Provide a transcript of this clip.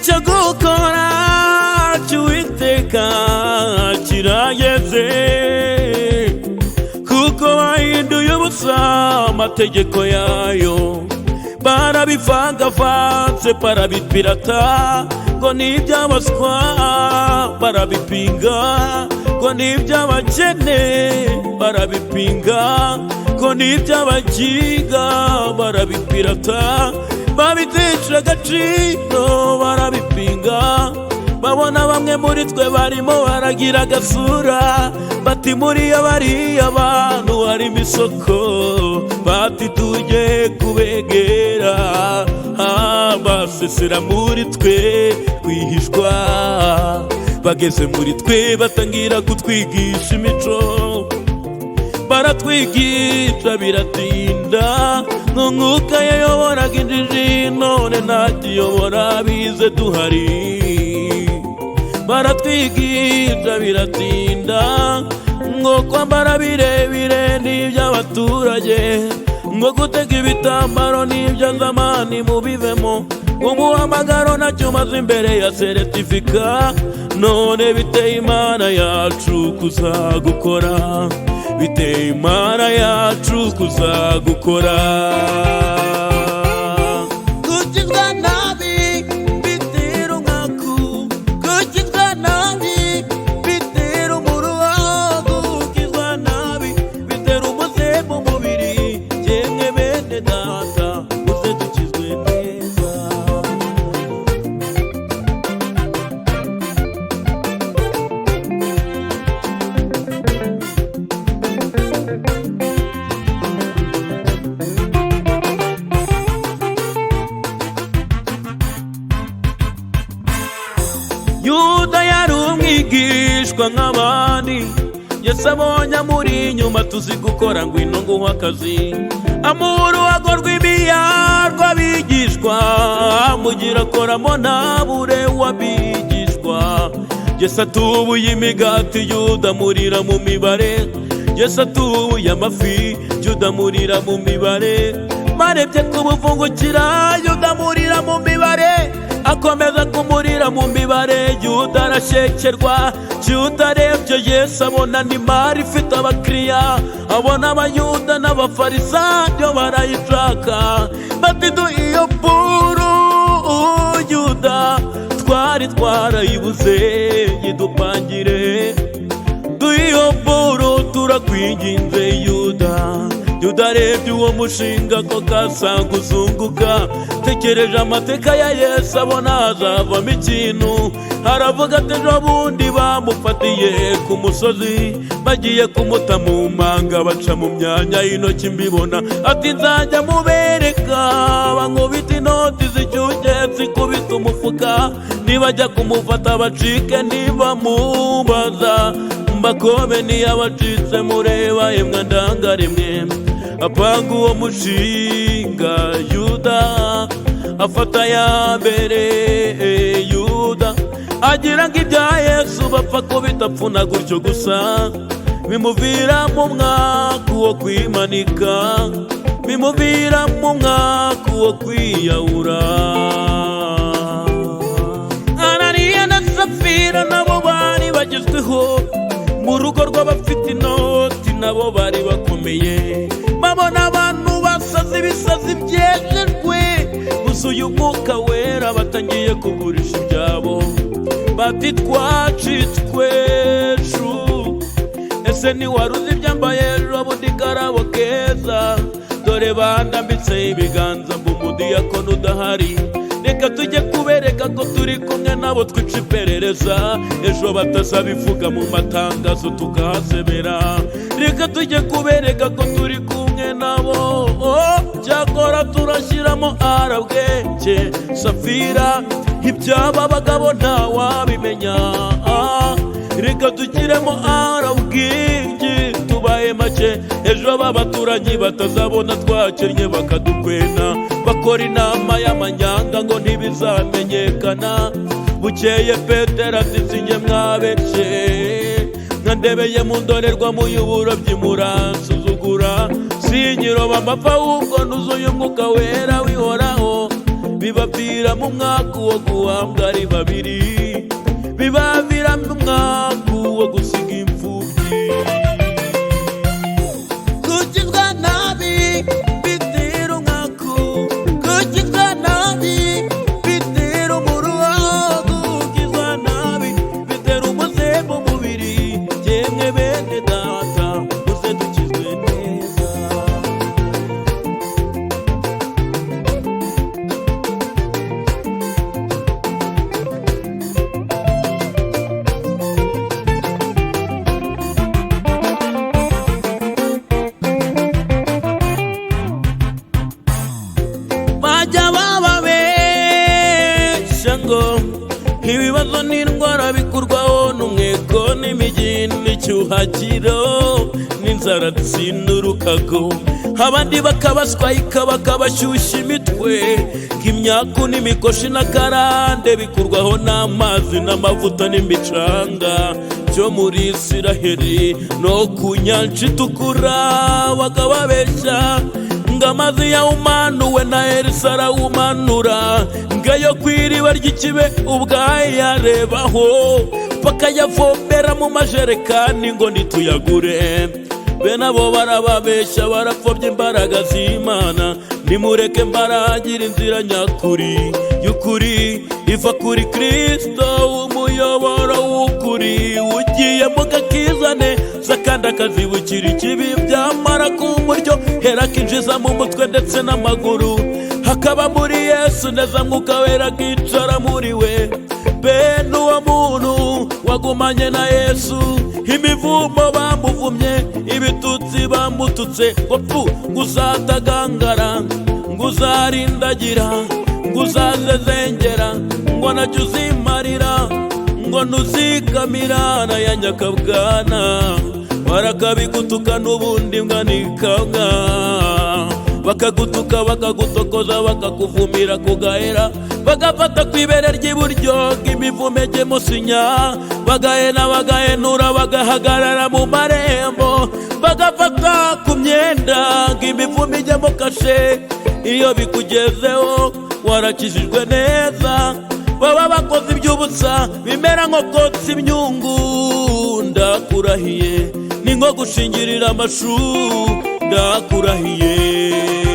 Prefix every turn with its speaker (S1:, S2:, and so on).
S1: Cyo gukora cy'Uwiteka kirageze, kuko bahinduye ubusa amategeko yayo, barabivangavanze, barabipirata, ngo ni iby'abaswa, barabipinga, ngo ni iby'abakene, barabipinga, ngo ni iby'abakiga, barabipirata, babitesha agaciro, barabipinga. Babona bamwe muri twe barimo baragira agasura, bati muri bariya bantu harimo isoko, bati tujye kubegera. Basesera muri twe rwihishwa, bageze muri twe batangira kutwigisha imico, baratwigisha biratinda. Nk'umwuka yayoboraga injiji, none ntakiyobora bize duhari. Baratwigisha biratinda, ngo kwambara birebire n'iby'abaturage, ngo gutega ibitambaro n'ibya zamani mubivemo, umuhamagaro nacyo umaze imbere ya certificat. None biteye Imana yacu kuzagukora, biteye Imana yacu kuzagukora. Gukizwa nabi bitera umwaku, gukizwa nabi bitera umuruho, gukizwa nabi bitera umuze mu mubiri. Yemwe bene data, muze dukizwe neza. Yuda yari umwigishwa nk'abandi. Yesu abonye amuri inyuma, tuzi gukora, ngwino nguha akazi. Amuha uruhago rw'imiyarwa abigishwa, amugira akoramo ntabure w'abigishwa. Yesu atubuye imigati, Yuda amurira mu mibare. Yesu atubuye amafi, Yuda amurira mu mibare. Barebye kubuvungukira, Yuda amurira mu mibare. Akomeza kumurira mu mibare, Yuda arashekerwa. Yuda arebye Yesu abona ni mari ifite abakiriya, abona Abayuda n'Abafarisayo barayishaka, bati duhe iyo buru. Yuda, twari twarayibuze, yidupangire, duhe iyo buru, turakwinginze Yuda. Yuda arebye uwo mushinga ko kasanga uzunguka, tekereje amateka ya Yesu, abona hazavamo ikintu, aravuga ati ejo bundi bamufatiye ku musozi, bagiye kumuta mu manga, baca mu myanya y'intoki mbibona. Ati nzajya mubereka bankubita inoti z'icyuge, zikubita umufuka, nibajya kumufata bacike, nibamubaza mbakome, niyabacitse mureba yemwe ndangarimwe. Apanga uwo mushinga, Yuda afata ya mbere. Yuda agira ngo ibya Yesu bapfa ko bitapfuna gutyo gusa, bimuvira mu mwaka wo kwimanika, bimuvira mu mwaka wo kwiyahura. Ananiya na Safira nabo bari bagezweho mu rugo rw'abafite inoti, nabo bari bakomeye. Babona abantu basaze ibisazi byejejwe, buzuye Umwuka Wera, batangiye kugurisha ibyabo, bati twacitswe shu. Ese ntiwari uzi ibyambaye ejo bundi, karabo keza? Dore bandambitse ibiganza mba umudiyakoni udahari. Reka tujye kubereka ko turi kumwe nabo, twica iperereza, ejo batazabivuga mu matangazo tukahasebera. Reka tujye kubereka ko turi kumwe nabo. Oh, cyakora turashyiramo arabwenge Safira, ibyaba bagabo ntawabimenya. Reka dushyiremo arabwenge, tubaye make, ejo b'abaturanyi batazabona twakennye bakadukwena. Bakora inama y'amanyanga ngo ntibizamenyekana. Bukeye Petero ati sinjye mwabeshye, nkandebeye mu ndorerwamo y'uburobyi muransuzugura, sinyiroba amapfa ahubwo nuzuye Umwuka Wera wihoraho. Bibaviramo umwaka wo guhambwa ari babiri, bibaviramo umwaka wo gusiga imfubyi. Gukizwa nabi bitera umwaku, gukizwa nabi bitera umuruho, gukizwa nabi bitera umuze mu mubiri. Yemwe bene data, muze dukizwe neza. Bajya bababeshya ngo ibibazo n'indwara bikurwaho n'umweko n'imigi n'icyuhagiro n'inzara n'urukago, abandi bakabaswayika bakabashyushya imitwe nk'imyaku n'imikoshi n'akarande bikurwaho n'amazi n'amavuta n'imicanga byo muri Isiraheli no ku nyanja itukura. Bakababeshya ngo amazi yawumanuwe na Elisa arawumanura, ngo ayo ku iriba ry'ikibe ubwayarebaho, bakayavombera mu majerekani ngo ntituyagure. Bene abo barababeshya, barapfobya imbaraga z'Imana. Nimureke mbaragira inzira nyakuri y'ukuri iva kuri Kristo, umuyoboro w'ukuri ugiye mu gakizane kandi akazibukira ikibi, byamara kumuryo hera akinjiza mu mutwe ndetse n'amaguru, hakaba muri Yesu neza, Mwuka Wera akicara muri we. Bene uwo muntu wagumanye na Yesu, imivumo bamuvumye, ibitutsi bamututse, ngo pfu, ngo uzatagangara, ngo uzarindagira, ngo uzazezengera, ngo nacyo uzimarira, ngo ntuzikamira na ya nyakabwana, barakabigutuka n'ubundi mbwa nikabwa, bakagutuka, bakagutokoza, bakakuvumira kugahera, bagafata ku ibere ry'iburyo bw'imivumege musinya, bagahena, bagahenura, bagahagarara mu marembo, bagafata ku myenda ng'imivumo ijyamo kashe. Iyo bikugezeho warakijijwe neza, baba bakoze iby'ubusa, bimera nko kotsa imyungu. Ndakurahiye, ni nko gushingirira amashu, ndakurahiye.